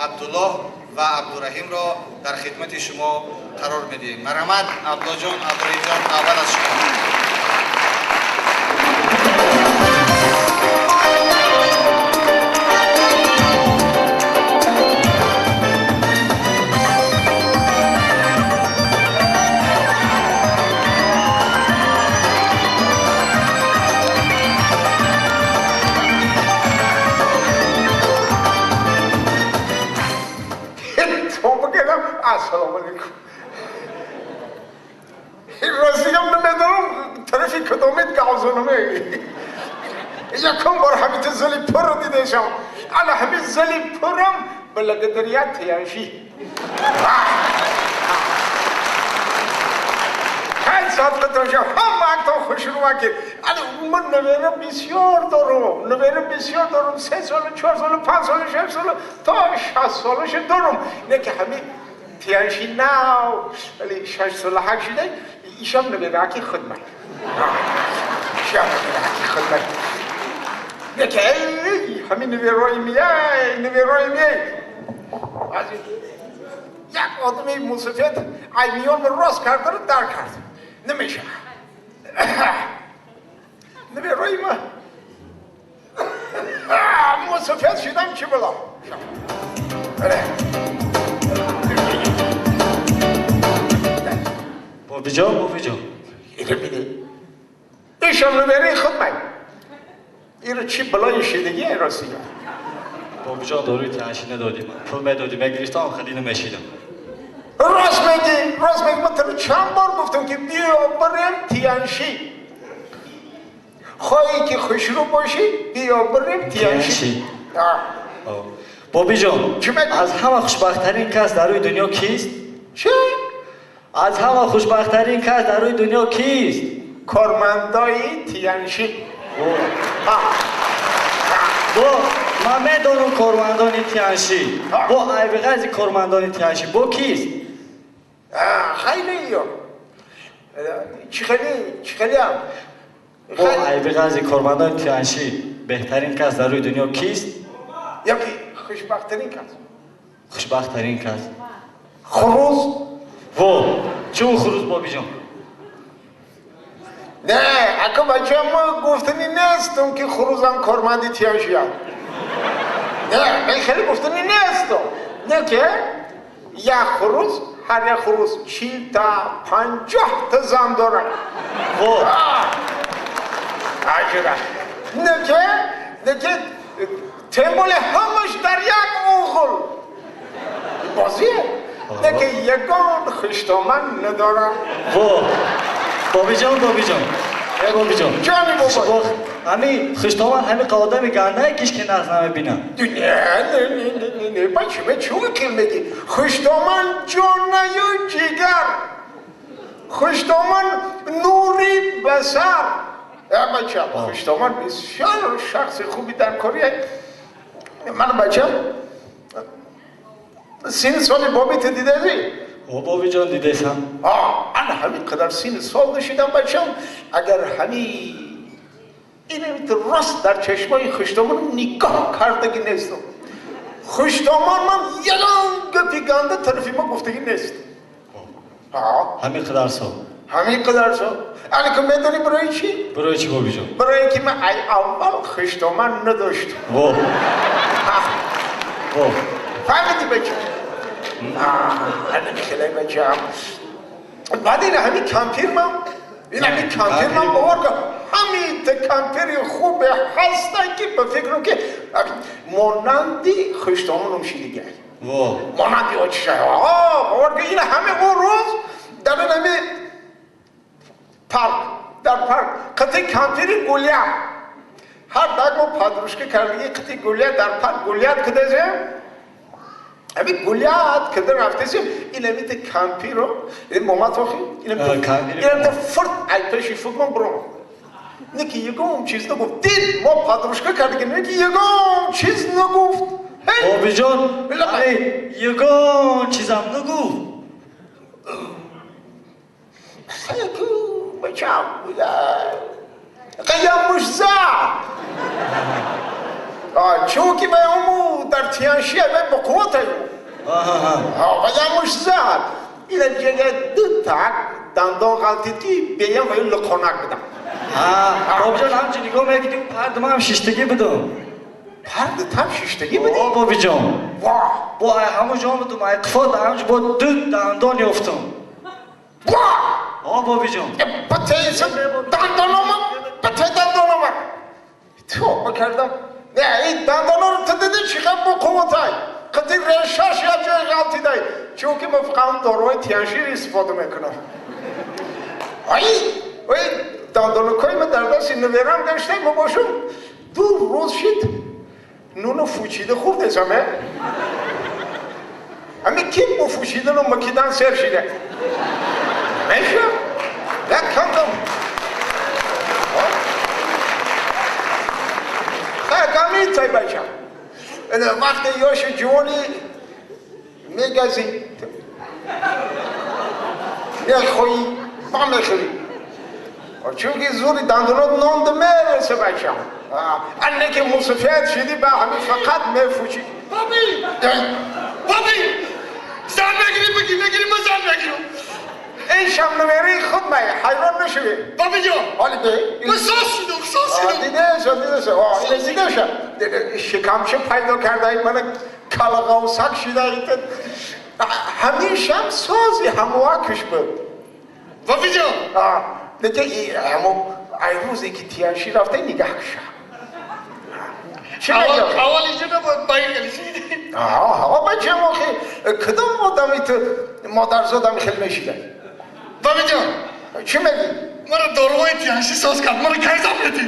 Абдуллоҳ ва Абдураҳимро дар хидмати шумо қарор медиҳем. Марҳамат, Абдуллоҷон, Абдураҳимҷон, аввал аз шумо. السلام علیکم. راستی هم نمیدونم طرفی کدومت گازونمه. یکم بار همین زلی پر رو دیدشم. انا همین زلی پرم بلگدریت تیانشی. خیلی صادقتون شم. هم اکتان خوش رو مکید. من نویره بسیار دارم. نویره بسیار دارم. 3 سال، 4 سال، 5 سال، 6 سال تا 6 سالش دارم. نه که همین تیانشی نو ولی 6 سال 8 شده ایشم نویره که خود من. ایشم نویره که خود من. نه که همین نویرهای میای، نویرهای میای. از یک آدمی موسفید ایمیون راست کرده رو در کرد. نمیشه. نویرهای ما موسفید شدم چی بلا. بله. بابیجان، بابیجان. اینو بینی. ایشم نویره خود من. اینو چی بلای شدگی راستی. بابیجان داروی تنشی ندادیم. پول میدادیم. گرفتم خیلی نمیشیدم. راست میگی، راست میگی. من تو چند بار گفتم که بیا بریم تیانشی. خواهی که خوشرو باشی بیا بریم تیانشی. بابیجان، از همه خوشبخت‌ترین کس در روی دنیا کیست؟ چه؟ از همه خوشبخت‌ترین کس در روی دنیا کیست؟ کارمندای تیانشی. با من میدونم کارمندان تیانشی. با عیب کارمندان تیانشی با کیست؟ خیلی یا چی خیلی چی خیلی هم با عیب کارمندان تیانشی بهترین کس در روی دنیا کیست؟ یکی خوشبخت‌ترین کس. خوشبخت‌ترین کس خروس. و چون خروس بابی جان؟ نه اگه بچه ما گفتنی نیستم که خروزم کارمندی تیانشی هم. نه من خیلی گفتنی نیستم. نه که یک خروس هر یک خروس 40 تا 50 تا زن داره. عجبه. نه که نه که تنبال همش در یک اوغل بازیه. نه که یگان خوشتامن ندارم. بابی جان، بابی جان، بابی جان. جانی بابا. همین خوشتامن همین قادم گنده کیش که نظر نمیبینم. نه نه نه نه نه بچه به چه وکیل میگی؟ خوشتامن جانه و جگر. خوشتامن نوری بسر. بچه خوشتامن بسیار شخص خوبی در کاریه. من بچه 30 سال بابی تو دیده دی؟ او بابی جان دیده سم. آه، من همین قدر 30 سال داشتم بچم. اگر همین اینم تو راست در چشمای خوشتامان نگاه کردگی نیستم. خوشتامان من یگان گپی گنده طرفی ما گفتگی نیست. همین قدر سال. همین قدر سال. الان که میدونی برای چی؟ برای چی بابی جان؟ برای اینکه من ای اول خوشتامان نداشتم. واو. واو. فهمیدی بچه؟ آه، خیلی بچه هم. بعد این همین کمپیر من، این همین کمپیر من باور کن همین کمپیر خوب هستن که به فکرم که مانندی خوشتامون میشه دیگه. مانندی آچه. آه، باور کن این همه اون روز در این همین پارک، در پارک قطعی کمپیر گلیا. هر دقیقه پادروشکه کردی قطعی گلیا در پارک گلیات کده. همین گلیات که در رفتیم این همی کمپی رو این مومت آخی این همی فرد ایپشی فکر برو نه که یکم چیز نگفت. دید ما پادروشکه کردیم نه که یکم چیز نگفت. بابی جان یکم چیزم نگفت. بچم بوده قیام مشزا. Чунки вай ому дар Тианши вай бо қувват аю. Ва ямуш зад. Ина ҷага ду так дандон ғалтид ки беям вай луқонак будам. Бобиҷон, ҳамчун нигоҳ мекунем, парди ман шиштагӣ будам. Парди там шиштагӣ будӣ? О, бобиҷон. Во! Бо ай ҳамун ҷо будум, ай қифо ҳамчун бо ду дандон ёфтум. Во! О, бобиҷон. Батейса дандонома, батей дандонома. Тавба кардам. Не, ин дандонро ту дидӣ чӣ қадр бо қувватай. Қити решаш як ҷои ғалтидай. Чунки ман фақат доруҳои Тианширо истифода мекунам. Ай, ой, дандонакҳои ман дар дасти наверам гашта, ма бошам 2 рӯз шид нуну фучида хӯрдесам, э? Ами ки бо фучидану макидан сер шида? Меша? Як камдам. Хай, тай бача. Вақте ёши ҷувонӣ мегазӣ, мехоҳӣ, ма мехӯрӣ. Чунки зури дандонот нонда мераса, бачам. Анне ки мусофият шидӣ, ба ҳамин фақат мефучӣ. Баби! Баби! Зан мегирӣ, бигӣ, мегирӣ, ман зан мегирам. Ин шамнамерии худ май, ҳайрон нашавӣ. Бабиҷон! Ҳоли бе? Ман соз шудам, соз шудам. Дидаша, дидаша, ина дидаша. Шикамча пайдо кардаи, мана калағавсак шидаи. Ҳамин шам сози ҳамоакш буд. Бабиҷон! Лекин ҳамо ай рӯзе ки Тианши рафта нигаҳ куша. Чӣ мегӯям? Аввал инҷо набояд байхели шиди. Ҳа, бачам, охи, кадом одами ту модарзодами хел мешида? Бабиҷон! Чӣ мегӣ? Мара доруҳои Тианши соз кард, мара кай зан медиҳӣ?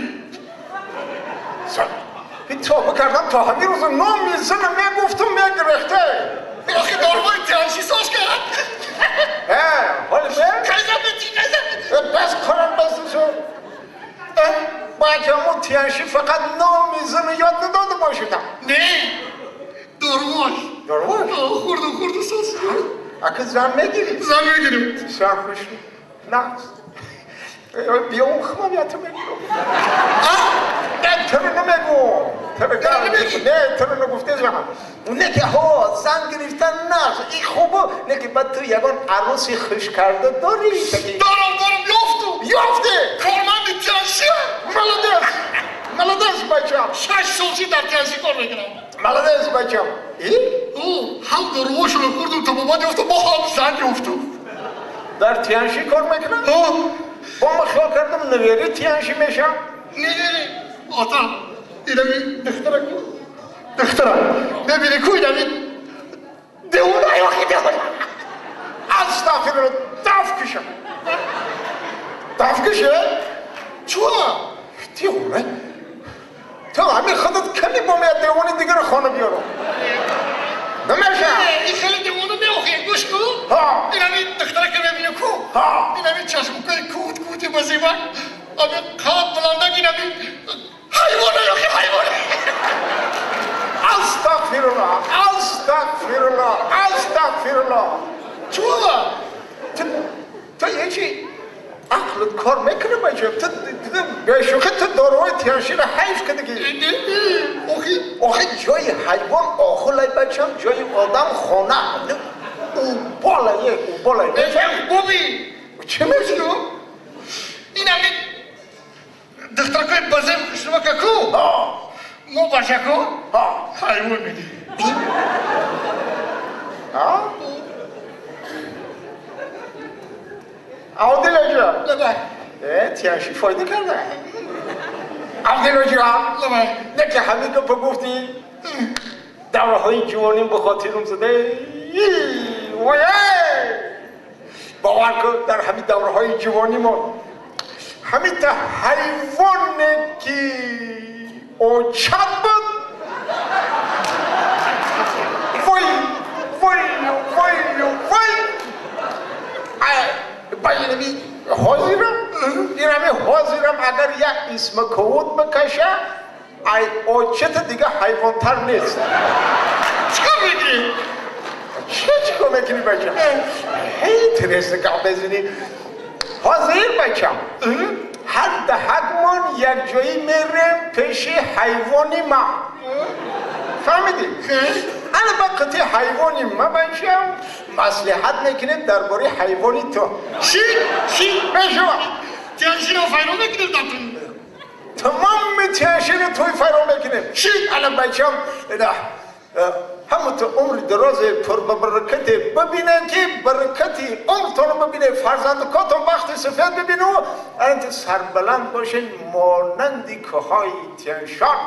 Тавба кардам, то ҳамин рӯза номи зана мегуфтум, мегирехте. Охи, доруҳои Тианши соз кард. Ҳоли бе? Кай зан медиҳӣ, кай зан медиҳӣ? Бас корам баста шуд. Бачамо Тианши фақат номи зана ёд надода бошидам. Не, доруҳош. Доруҳош? Хӯрду, хӯрду соз шуд. Ака зан мегирӣ? Зан мегирам. Бисёр хуш. Нағз. Биё он хумам я ту мегирам. Не, туро намегӯм. Не, туро нагуфтесам. Не ки ҳо, зан гирифтан нағз, ин хубо, не ки баъд ту ягон арӯси хушкарда дорӣ? Дорам, дорам, ёфтум. Ёфтӣ? Корманди Тианши. Молодец! Молодец, бачам. 6 сол шид дар Тианши кор мекунам. Молодец, бачам. И? Ҳам доруҳошро хӯрдум, табобат ёфтум, бо ҳам зан ёфтум. Дар Тианши кор мекунам? Бо ман хиёл кардам, навери Тианши мешам. Не, не, не. Ата, инами духтара ку? Духтара, мебини ку инами девона, охи девона. Астағфируллоҳ, даф кушам. Даф куша? Чуа? Девона? Ту ҳамин худат ками бо меяд девони дигарро хона биёрам. Намеша? Ин хеле девона не, охи, гӯш ку. Инами духтара ки мебини ку? Инами чашмакои кут кути базибак, ами қад баландак, инами ҳайвона, охи ҳайвона. Астағфируллоҳ, астағфируллоҳ, астағфируллоҳ. Чуа? Ту ҳечи ақлат кор мекунӣ, бача? Ту бешӯхӣ ту доруҳои Тианширо ҳайф кардагӣ. Охи, охи, ҷои ҳайвон охулай, бачам, ҷои одам хона. Уболае, уболае. Боби! Чӣ мегӯӣ? Инами духтаракои базем хушнумака ку? Мо бачако ҳайвон медиҳем. Абдуллоҷон. Лабай. Тианши фоида карда. Абдуллоҷон. Лабай. Не ки ҳамин гапа гуфтӣ, давраҳои ҷувоним ба хотирам зада. Вой! Бовар кун, дар ҳамин давраҳои ҷувонимон ҳамин та ҳайвоне ки очат буд. Вой, вой, вой, вой! Ба инами ҳозирам, инами ҳозирам, агар як исма ковуд бикаша, ай очата дига ҳайвонтар нест. Чикор мекунӣ? Чӣ чикор мекунӣ, бачам? Ҳей, треса гап мезанӣ. Ҳозир, бачам, ҳар даҳакмон якҷоӣ мерем пеши ҳайвони ма. Фаҳмидӣ? Ана ба қити ҳайвони ма, бачам, маслиҳат мекунем дар бораи ҳайвони ту. Ши, ши. Мешава. Тянширо файрон мекунем датун. Тамоми Тяншини туй файрон мекунем. Ши. Ана, бачам, ҳамато умри дарозе пурбаракате бибинем, ки баракати умртонро бибинем, фарзандкотон бахти сафед бибину, анти сарбаланд бошен, монанди кӯҳҳои Тяншон.